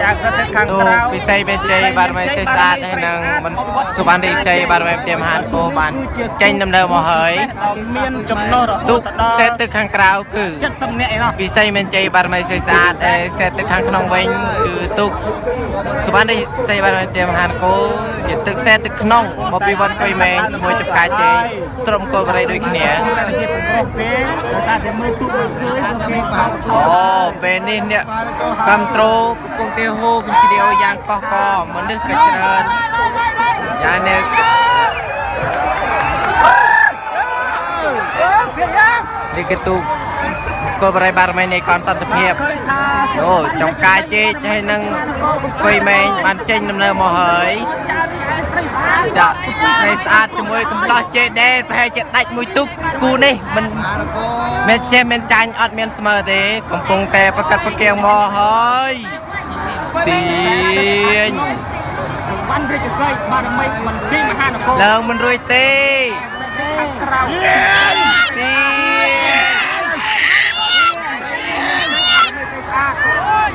អាខ្សែទឹកខាង ទូ ក្រៅ ពិសីមានជ័យបារមីសេស្អាតហើយនឹងសុវណ្ណរីជ័យបារមីផ្ទះមហានគរបានចេញដំណើរមកហើយ មានចំណុះរហូ ទូក តដល់ ខ្សែទឹកខាងក្រៅគឺ 70នាក់ឯណោះ ពិសីមានជ័យបារមីសេស្អាតឯខ្សែទឹកខាងក្នុងវិញគឺទូកសុវណ្ណរីជ័យបារមីផ្ទះមហានគរជាទឹកខ្សែទឹកក្នុងមកពីវត្តកុយម៉េងជាមួយចំការជ័យស្រមគោលបរិយដូចគ្នា គេប្រុសទេដោយសារតែមើលទូកមិនឃើញគេ អូពេលនេះអ្នកគ្រប់ត្រូលកំពុងតែហូរកញ្ជ្រៀវយ៉ាងកោះកមនុស្សក៏ច្រើនយ៉ាងនេះនេះគឺទូកគោលបរិយបារមីនៃកនសន្តិភាព ឃើញថា អូចំការជែកហើយនឹងគុយម៉េងបានចេញដំណើរមកហើយ ចារីឯត្រីស្អាត ចាស្រីស្អាតជាមួយកំឡោះជេដេប្រហែលជាដាច់មួយទុកគូនេះមិនមានឈ្នះមានចាញ់អត់មានស្មើទេកំពុងតែប្រកាត់ប្រកៀងមកហើយទាញ សវណ្ណរាជសីបារមីបន្ទាយមហានគរ ឡើងមិនរួចទេ ខាងក្រៅ ទាញ ស្អាត ទៅហើយ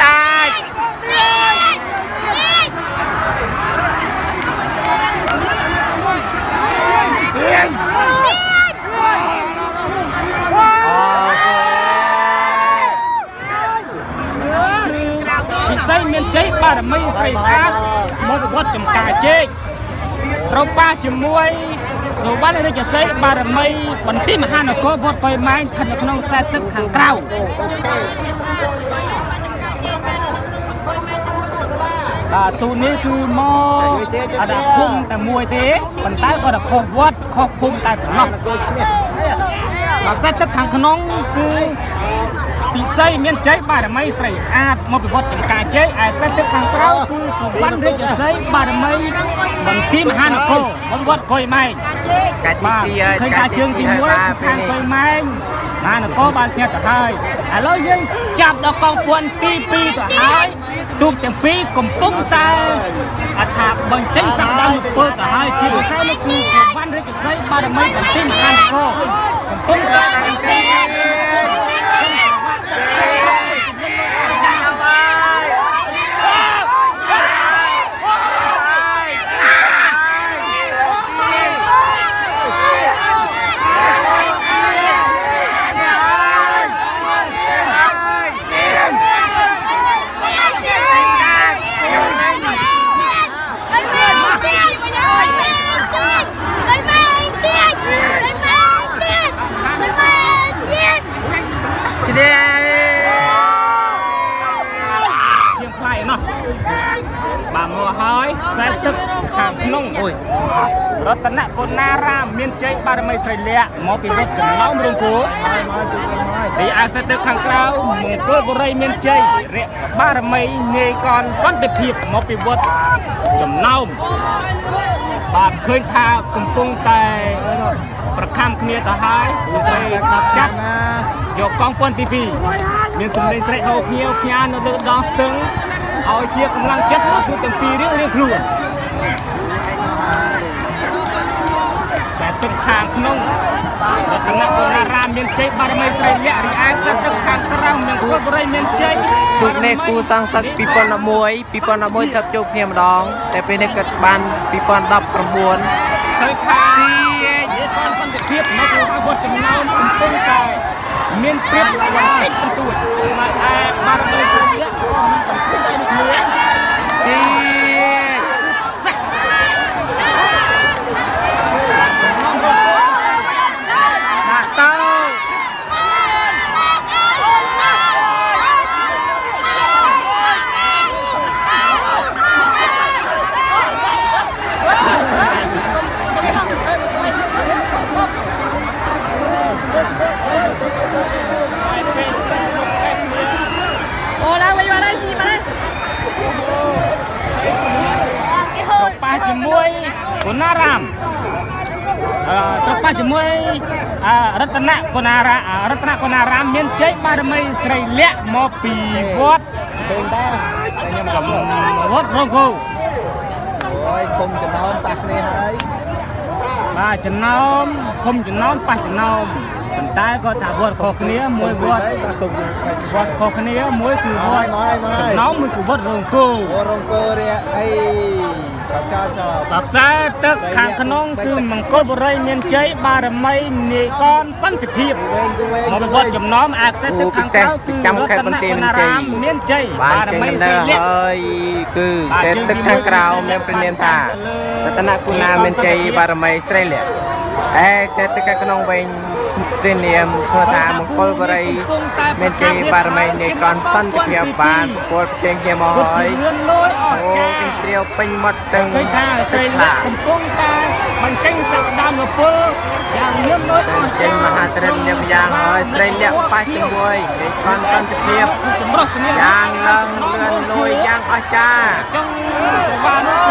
តាច់អូ ពិសីមានជ័យបារមីស្រីស្អាតមកវត្តចំការជែកត្រូវប៉ះជាមួយសុវណ្ណរាជសីបារមីបន្ទាយមហានគរវត្តកុយម៉ែងស្ថិតនៅក្នុងខ្សែទឹកខាងក្រៅបាទទូនេះគឺមកអត់ភូមិតែមួយទេប៉ុន្តែគាត់តែខុសវត្តខុសភូមិតែប៉ុណ្ណោះបាទខ្សែទឹកខាងក្នុងគឺពិសីមានជ័យបារមីស្រីស្អាតមកពីវត្តចំការជ័យឯខ្សែទឹកខាងក្រៅគឺសុវណ្ណរាជសីបារមីបន្ទាយមហានគរមកវត្តកុយម៉ែង កាច់ បាទ ស៊ីហើយ ឃើញការជើងទី1គឺខាងកុយម៉ែងមហានគរបានឈ្នះទៅហើយឥឡូវយើងចាប់ដល់កងពាន់ទី2ទៅហើយទូកទាំងពីរកំពុងតែអថាបញ្ចេញសក្តានុពលទៅហើយជាពិសេសនោះគឺសុវណ្ណរាជសីបារមីបន្ទាយមហានគរកំពុងតែបញ្ចេញ ឈ្នះ ជាងផ្លែណោះបាទមកហើយខ្សែទឹកខាងក្នុង អូយ រតនបុណារាមមានជ័យបារមីស្រីលក្ខមកពីវត្តចំណោមរង្គោរីឯខ្សែទឹកខាងក្រៅមង្គលបុរីមានជ័យរៈបារមីនាយកនសន្តិភាពមកពីវត្តចំណោមបាទឃើញថាកំពុងតែប្រខាំគ្នាទៅហើយពេលចាប់យកកងពន្ធទី2មានសម្លេងស្រែកហៅភ្ញៀវផ្ញើនៅលើដងស្ទឹងឲ្យជាកម្លាំងចិត្តដល់ទូទាំងពីររៀងៗខ្លួន ខ្សែទឹកខាងក្នុងរតនបុណារាមមានជ័យបារមីស្រីលក្ខរីឯខ្សែទឹកខាងក្រៅមង្គលបុរីមានជ័យ ទូកនេះគូសងសឹក2011 2011ស្រាប់ជួបគ្នាម្ដង តែពេលនេះគាត់បាន2019 ឃើញថានិយាយតាមសន្តិភាពនៅក្នុងវត្តចំណោមកំពុងតែមានព្រៀបបន្តិចបន្តួចចំណែកឯបារមីស្រីលក្ខក៏មានកំពុងតែនេះគ្នា ទីដាក់ទៅ អូឡើងវិញមកđâyស៊ីមកđây ប៉ះជាមួយបុណារាមអឺត្រូវប៉ះជាមួយ អរតនៈកុណារាអរតនៈកុណារាមមានជ័យបារមីស្រីលក្ខមកពីវត្ត ឃើញដែរតែខ្ញុំអត់ ចំ ស្គាល់ វត្តរងគោ អូយគុំចំណោមប៉ះគ្នាហើយ បាទចំណោមគុំចំណោមប៉ះចំណោមប៉ុន្តែក៏ថាវត្តខុសគ្នាមួយវត្ត បាទគុំពី វត្តខុសគ្នាមួយគឺវត្ត មកហើយមកហើយ ចំណោមមួយគឺវត្តរងគោ អូរងគោរះអីចប់ចោលចប់ បាក់ខ្សែទឹកខាងក្នុងគឺមង្គលបុរីមានជ័យបារមីនាយកនសន្តិភាព វែងគូវែង មកពីវត្តចំណោមអាខ្សែទឹក គូពិសេស ខាងក្រៅគឺ ប្រចាំខេត្តបន្ទាយមានជ័យ រតនមានជ័យ បាន បារមី ចេញដំណើ ស្រីលក្ខ រហើយគឺតែទឹកខាងក្រៅមានព្រះនាមថារតនគុណាមានជ័យបារមីស្រីលក្ខឯខ្សែទឹកខាងក្នុងវិញព្រះនាមធ្វើថាមង្គលបុរីមានជ័យបារមីនៃកនសន្តិភាពបានប្រកួតប្រជែងគ្នាមក ពុទ្ធ ហើយ ជាលឿនលយអ អូ ស្ចារ្យ កន្ទ្រាវពេញមាត់ស្ទឹង ឃើញថាស្រីលក្ខកំពុងតែបញ្ចេញសក្តានុពលយ៉ាងលឿនលយអស្ចា ចេញ រ្យ មហាត្រិននាមយ៉ាងហើយស្រីលក្ខប៉ះជាមួយនៃកនសន្តិភាព គឺចម្រុះគ្នា យ៉ាងឡើងលឿនលួយយ៉ាងអស្ចារ្យ ចង់ប្រវានោះគឺ